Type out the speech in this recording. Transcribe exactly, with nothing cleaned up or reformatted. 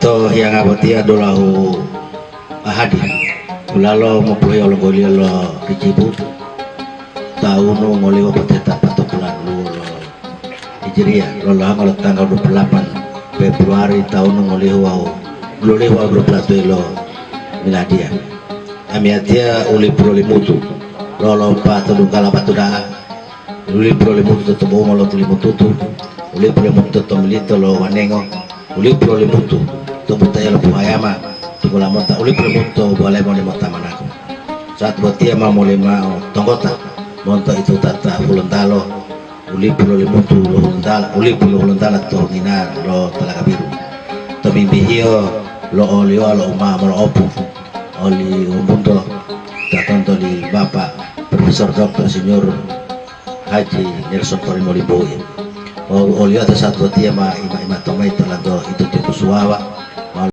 To hiyanga botiya dulahu Ahadi, bulalo mopohiya longgoliyo lo Kicibu, taunu ngolihu poteta patopula duluwo lo Hijriya, lolohango lo tanggal dua puluh delapan Februari taunu ngolihu wawu, ngolihu wawu dua puluh satu lo Miladiya. Amiyatiya u lipu lo Limutu, lolopa to dungkala batu da'a, u lipu lo Limutu to Tobongo lo Limututu, u lipu lo Limutu to Milito lo Wanengo, u lipu lo Limutu to Butaya lo Buhayama, tunggulo mota u lipu lo Limutu to Buwalemo Limota Manako. Saat botiya ma muli mao tonggota monto itu tata Hulontalo, u lipu lo Limutu lo Hulontala, u lipu lo Hulontala to hunggina lo Talaga Biru. Tomimbihiyo lo oliyo lo uma molo'opu oli umbunto tatonto li Bapak Profesor Doktor Insinyur Haji Nelson Torimo Limboye. Wawu oliyo to saat botiya ma ima-ima tomai to lanto itu tipu suwawa,